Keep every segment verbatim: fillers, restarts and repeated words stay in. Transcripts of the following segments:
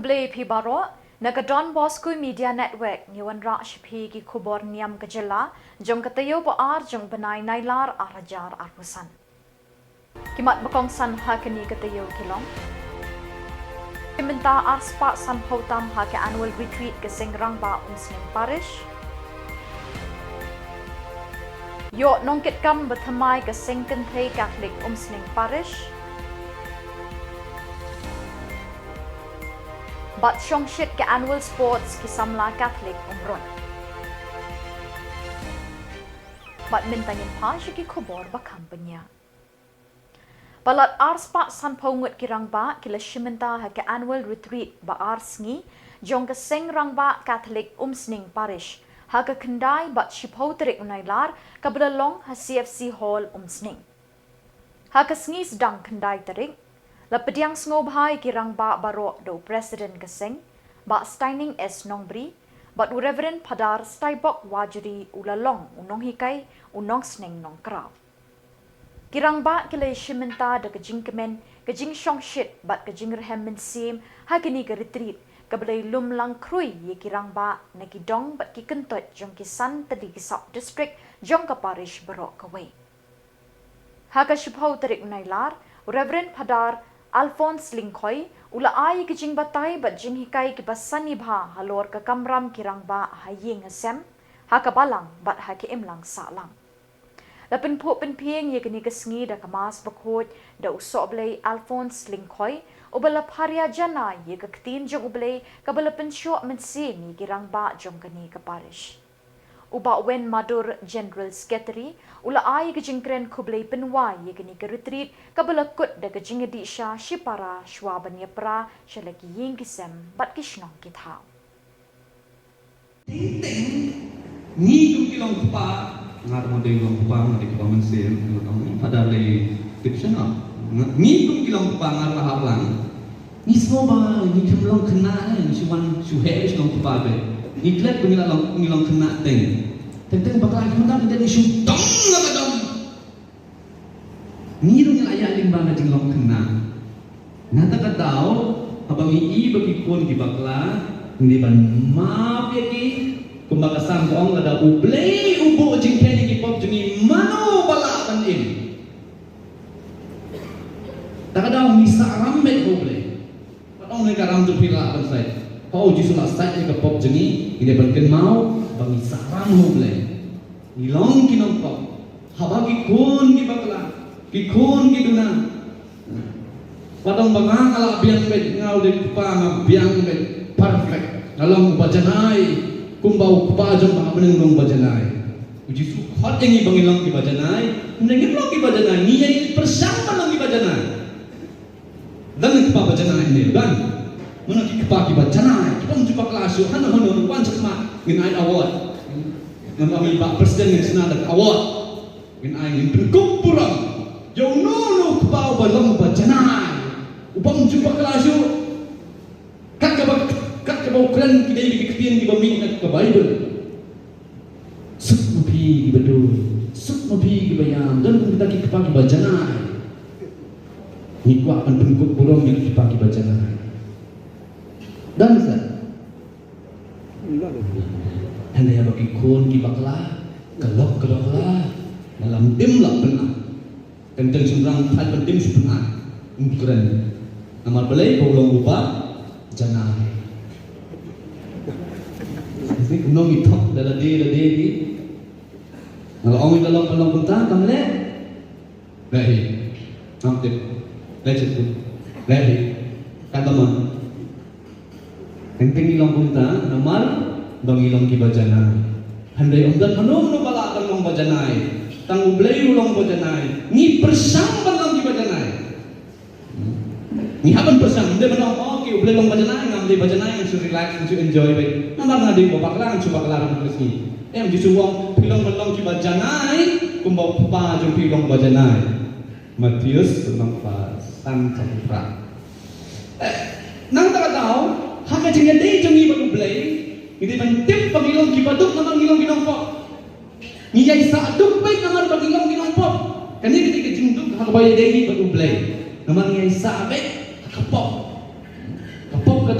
Khublei phi baroh, na ka Don Bosco Media Network ngi wanrah sha phi ki khubor niam ka jylla jong ka taïew ba ar jong u bnai Nailar ar hajar arphew san. Ki mat ba kongsan ha kane ka taïew ki long: Shim bynta ar spah sanphew tam ha ka annual retreat ka Seng Rangbah Umsning Parish. Ïoh nongkitkam ba thymmai ka Seng Kynthei Catholic Umsning Parish. Bad shongshit ka annual sports ki samla Catholic Umroi. Bad mynta ngin phai sha ki khubor ba kham bniah. Palat ar spah sanphew ngut ki rangbah ki la shim bynta ha ka annual retreat ba ar sngi jong ka Seng Rangbah Catholic Umsning Parish ha ka khyndai bad shiphew tarik u Nailar kaba la long ha C F C Hall Umsning. Ha ka sngi sdang khyndai tarik, la pdiang sngewbha ïa ki rangbah baroh da u President ka Seng, Bah Steining S Nongbri, bad u Reverend Phadar Staibok Wajri u la long u nonghikai, u nongsneng nongkraw. Ki rangbah ki la ïashim bynta da ka jingkmen, ka jingshongshit bad ka jingrhem mynsiem ha kane ka retreat kaba la ïalum lang khrui ïa ki rangbah na ki dong bad ki kyntoit jong ki san tylli ki sub-district jong ka parish baroh kawei. Ha ka shiphew tarik u Nailar, u Reverend Phadar Alphonse Lyngkhoi u la ai ïa ka jingbatai bad jinghikai kiba sani bha halor ka kamram ki rangbah ha ïing ha sem, ha ka balang bad ha ka imlang sahlang. La pynphuh pynphieng ïa kane ka sngi da ka Mass bakhuid da u Sohblei Alphonse Lyngkhoi, uba la pharia janai ïa ka ktien jong U Blei kaba la pynshoh mynsiem ïa ki rangbah jong kane ka parish. U Bah Wen Madur, General Secretary, u la ai ka jingkren khublei pynwai ïa kane ka retreat kaba la kut da ka jingïadih sha shipara shwa ban ïapra sha la ki ïing ki sem bad ki shnong ki thaw. Teng teng, ngi kum ki long kpa, nga ruh nga dei long kpa, nga dei kpa mynsiem, nga dei kpa, pada lei tip shano. Ngi kum ki long kpa, nga ruh nga hap lang. Ngi sngewbha, ngi khlem long khynnah, eh, ngi shu wan shu heh shu long kpa beit. Ngi klet ba ngi la long, ngi long khynnah teng. Teng teng bakla ki khynnah teng teng ngi shu dom la ka dom. Ngi ruh ngi la ïaid lyngba ka jinglong khynnah. Na kata ka daw, haba ngi i ba ki khun ki bakla, ngi dei ban map ïa ki, kumba ka Salm ka ong, lada U Blei u buh jingkheiñ ïa ki pop jong ngi, mano ba lah ban im. Ta ka daw ngi sah ram beit ha U Blei. Pat ong ne ka ram jong phi lah ban sait. Haba U Jisu la sait ïa ka pop jong ngi, ngi dei ban kynmaw ba ngi sah ram ha U Blei. Ngi long ki nongpop. Haba ki khun ki bakla, ki khun ki duna. Pat ong ba nga nga lah biang beit, nga u dei kpa, nga biang beit. Perfect. Nga long ba janai. Kumba u kpa jong nga ha bneng u long ba janai. U Jisu khot ïa ngi ba ngin long kiba janai. Ngim dei ngin long kiba janai, ngi ïai pyrshang ban long kiba janai. Don ki kpa ba janai ne, don. Mano ki kpa kiba janai, ki bym ju bakla shuh, hano hano, wan shakhmat, ngin ai award. Ngin ai ba president ngin shna da award. Ngin ai, ngin pynkup burom ïa uno uno u kpa uba long ba janai, u bym ju bakla shuh. Kat kaba, kat kaba u kren ki dei ki ktien kiba mih na ka Baibl. Suk ma phi kiba duh, suk ma phi kiba ïam, don kum kita ki kpa kiba janai. Ngi kwah ban pynkup burom ïa ki kpa kiba janai. Don sa. Hynrei haba ki khun ki bakla, ka lok ka bakla, nga lam tim la pynah. Teng teng shynrang thait ban tim shu pynah. Ym kren. Namar balei? Ba u long uba janai. Ngi ong i thok da lade lade ki. Nga la ong i ka long ka long kumta kam leh. Leh hi. Ngam tip. Leh chetu. Leh hi. Kata mon. Teng teng ngi long kumta, namar ba ngi long kiba janai. Hynrei ym don mano mano ba lah ban long ba janai. Tang U Blei u long ba janai. Ngi pyrshang ban long kiba janai. Ngi hap ban pyrshang, ym dei ban ong, oh, ki U Blei long ba janai, ngam dei ba janai, ngan shu relax, ngan shu enjoy beit. Namar nga dei ba bakla, ngan shu bakla ha ka sngi. Em, Jisu u ong, phi long ban long kiba janai, kumba u Kpa jong phi u long ba janai. Mathaios lynnong ba san, dkhot phra. Eh, nangta ka daw, ha ka jingïadei jong ngi bad U Blei, ngi dei ban tip ba ngi long kiba duk namar ngi long ki nongpop. Ngi ïai sah duk beit namar ba ngi long ki nongpop. Kane ka dei ka jingduk ha kaba ïadei ngi bad U Blei. Namar ngi ïai sah beit ha ka pop. Ka pop ka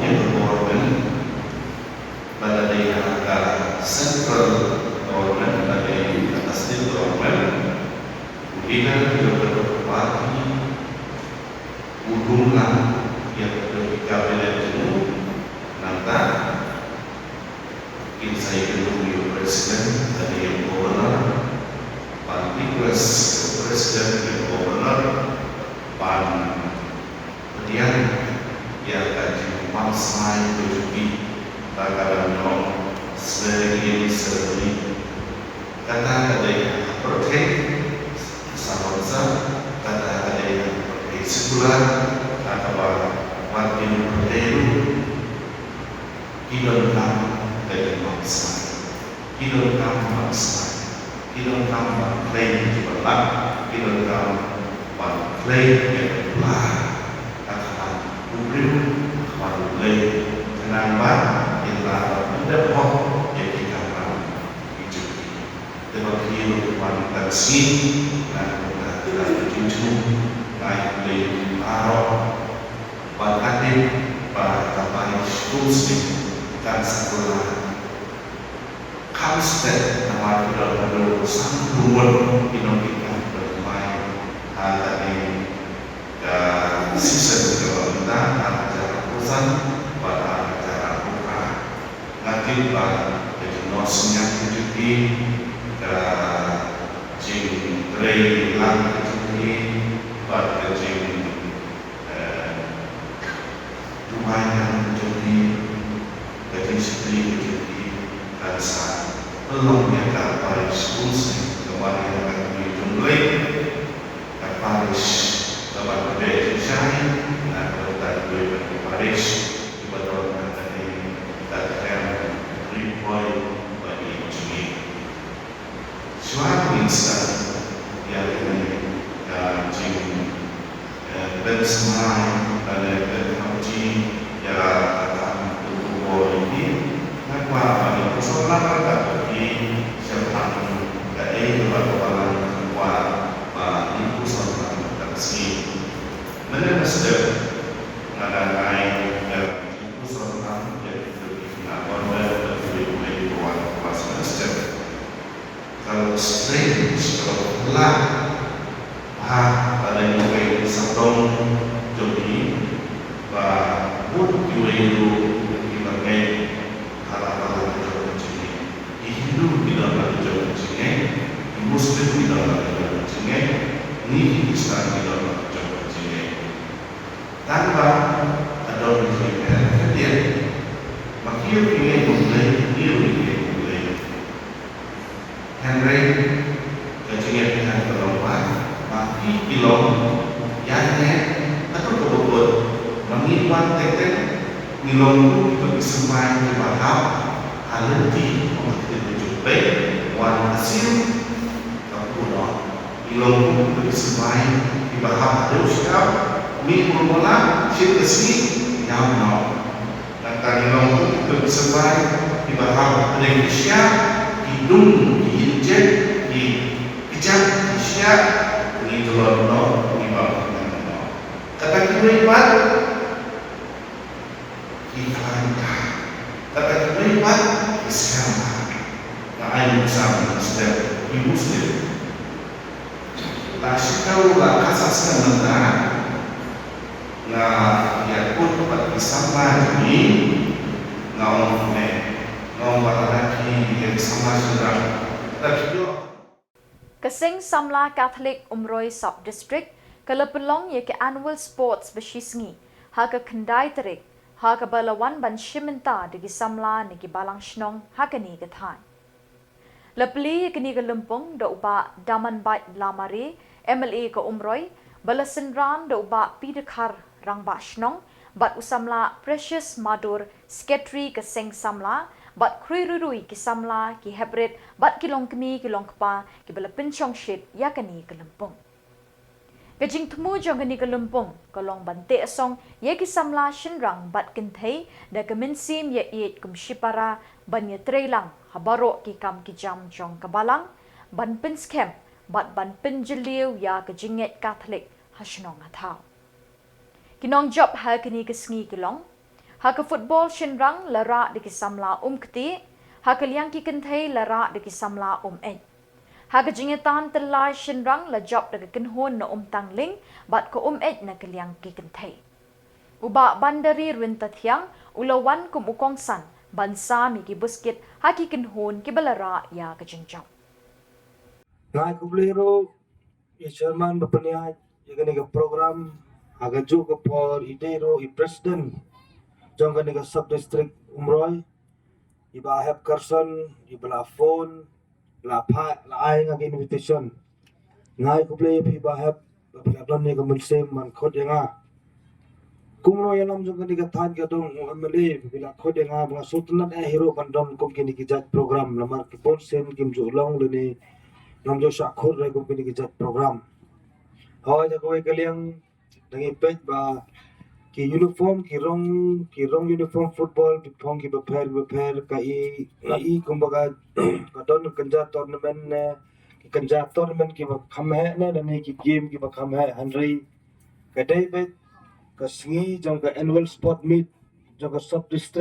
Ïa ka government, ba la dei ha ka central government, ba la dei ha ka state government, u leader jong ka party u lum lang ïa ka cabinet jong u, nangta kin sa ïakynduh ïa u president lane ïa u governor, ban request ïa u president, ïa u governor ban pdiang ïa ka jingmap smai ka jong ki, ba ka dang long swearing in ceremony. Kata ka dei ha ka pyrthei sabansa, kata ka dei ha ka pyrthei sekular, ha kaba wat ki pyrthei ruh ki donkam ka jingmap smai. Ki donkam ban smai. Ki donkam ban khlei jingpynlong. Ki donkam ban khlei jingpynlong. Ha khmat u briew, ha khmat U Blei. Khnang ba kin lah ban pyndep hok ïa ki kamram ki jong ki. Te ba ki ruh ban tang sngi, na kumta ki la ki jingthmu, ngai U Blei baroh. Bad ka tip ba ka parish kumsning kan sa kylla kham stet namar ki don haduh sanphew ngut ki nongkitkam ki don thymmai ha kane ka season kaba mynta, ha ka hajar arphew san bad ha ka hajar arphew phra. Nga tip ba ka jingnoh synñiang ka jong ki, ka jingtrei lang ka jong ki bad ka jing, eh, duwai ka jong ki, ka jingshakri ka jong ki kan sa pynlong ïa ka parish kumsning, kaba ïa ka kmie jong U Blei, ka parish kaba tbeh jingshai na ka bynta kiwei pat ki parish kiba don ha kane ka thaiñ Ri Bhoi bad Ri Jingïaid. Shuwa ban sdang ïa kane ka jing, eh, pynsmai lane pynthame ïa ka kam kyntu bor ïa ki, nga kwah ban ïa pynshong lang ïa ka pyrthei shaphang kaei kaba ka Balang ka kwah ba ngin pynshong lang ka sngi. Mynne mynstep nga dang ai ïa ka jingpynshong lang ïa ki pyrthei, nga ong ba ka pyrthei ka wan ka wan mynstep. Ka long strange, ka long phylla bha lada ngi peit sawdong jong ngi ba bun kiwei ruh kiba ngeit ha la ka la ka jong ka jingngeit. Ki Hindu ki don la ka jong ka jingngeit, ki Muslim ki don la ka jong ka jingngeit, ngi ki Khristan ki don la ka jong ka jingngeit. Tang ba ka don ka jingpher khyndiat, ma ki ruh ki ngeit ha U Blei, ngi ruh ngi ngeit ha U Blei. Hynrei ka jingïapher ka long ba ma ki ki long ïaineh katto katne, ma ngi wan teng teng ngi long kum kita ki symbai kiba hap ha lynti jong ka ktien jong U Blei, wan ka sim ka pynnoh. Ngi long kum kita ki symbai kiba hap ha dewshiap, mih mala shit ka sngi, ïam noh. Nangta ngi long kum kita ki symbai kiba hap hapdeng ki shiah, ki dung, ki injek, ki kjat, ki shiah, ngi tlot noh, ngi bam noh. Kata kiwei pat ki khlaiñ bha, kata kiwei pat ki skhem bha. Nga ai nuksa mynstep, ki Muslim. La shiphew la khatsan snem mynta nga ïakut bad ki samla jong ngi, nga ong kumne, nga ong ba lada ki ïa ki samla shynrang, lada ki ïoh. Ka Seng Samla Catholic Umroi Sub District ka la pynlong ïa ka Annual Sports ba shisngi ha ka khyndai tarik, ha kaba la wan ban shim bynta da ki samla na ki balang shnong ha kane ka thaiñ. La plie ïa kane ka lympung da u Bah Damanbait Lamare, M L A ka Umroi, ba la synran da u Bah P Dkhar, Rangbah Shnong, bad u samla Precious Madur, Secretary ka Seng Samla, bad khrui rui rui ki samla, ki heprit bad ki longkmie ki longkpa kiba la pynshongshit ïa kane ka lympung. Ka jingthmu jong kane ka lympung ka long ban teh song ïa ki samla shynrang bad kynthei da ka mynsiem ïaieit kum shipara ban ïatreilang ha baroh ki kam ki jam jong ka balang, ban pynskhem bad ban pynjylliew ïa ka jingngeit Katholik ha shnong ha thaw. Ki nongjop ha kane ka sngi ki long Ha ka football shynrang la rah da ki samla Umktieh, ha ka liang ki kynthei la rah da ki samla Umeit. Ha ka jingïatan tyllai shynrang la jop da ka kynhun na Umtangling bad ka Umeit na ka liang ki kynthei. U Bah Bandari Ryntathiang u la wan kum u kongsan ban sam ïa ki buskit ha ki kynhun kiba la rah ïa ka jingjop. Nga ai khublei ruh ïa i chairman ba pynïaid ïa kane ka program, ha kajuh ka por i dei ruh i president jong kane ka sub district Umroi, i Bah Hep Carson, iba la phone, la phah, la ai nga ka invitation. Nga ai khublei ïa phi Bah Hep ba phi la don ïa ka mynsiem ban khot ïa nga. Kumno ïalam jong kane ka thaiñ ka dong u M L A ba phi la khot ïa nga, ba nga sngewtynnat eh hi ruh ban don kum kine ki jait program, namar ki bun sien kim ju long lane ngam ju shah khot re kum kine ki jait program. Hooid, ha kawei ka liang, dang ïa peit ba ki uniform, ki rong, ki rong uniform football, ki phong kiba pher kiba pher, ka i, ka i kumba ka, ka don kynja tournament ne, ki kynja tournament kiba kham heh ne, lane ki game kiba kham heh, hynrei ka dei beit ka sngi jong ka annual sport meet jong ka sub district.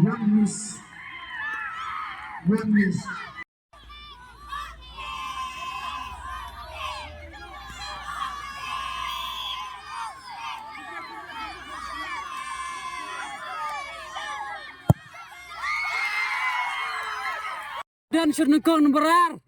One miss. One miss. Dan Sernukon berar.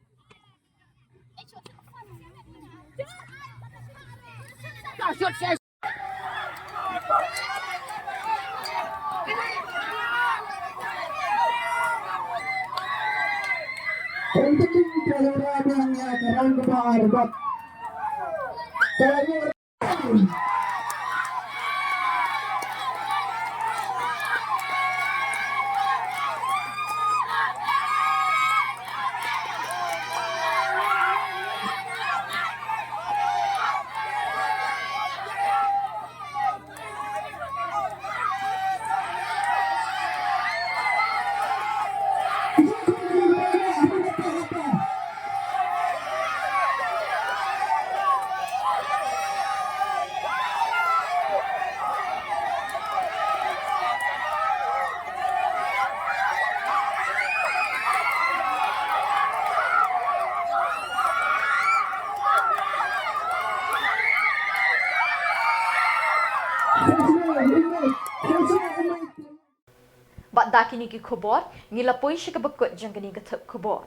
Bad da kine ki khubor, ngi la poi sha kaba kut jong kane ka thup khubor.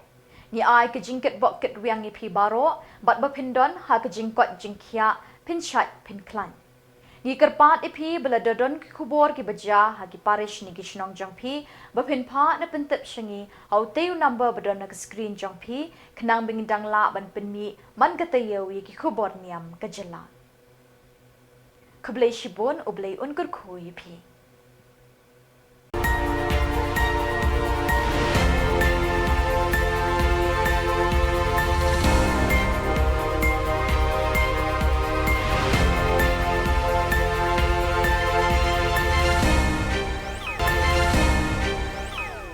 Ngi ai ka jingkitbok kitrwiang ïa phi baroh, bad ba phin don ha ka jingkoit jingkhiah, phin shait phin khlaiñ. Ngi kyrpad ïa phi ba lada don ki khubor kiba jia ha ki parish ne ki shnong jong phi, ba phin phah ne pyntip sha ngi ha utei u number ba don ha ka screen jong phi, khnang ba ngin dang lah ban pynmih man ka taïew ïa ki khubor niam ka jylla. Khublei shibun, U Blei un kyrkhu ïa phi.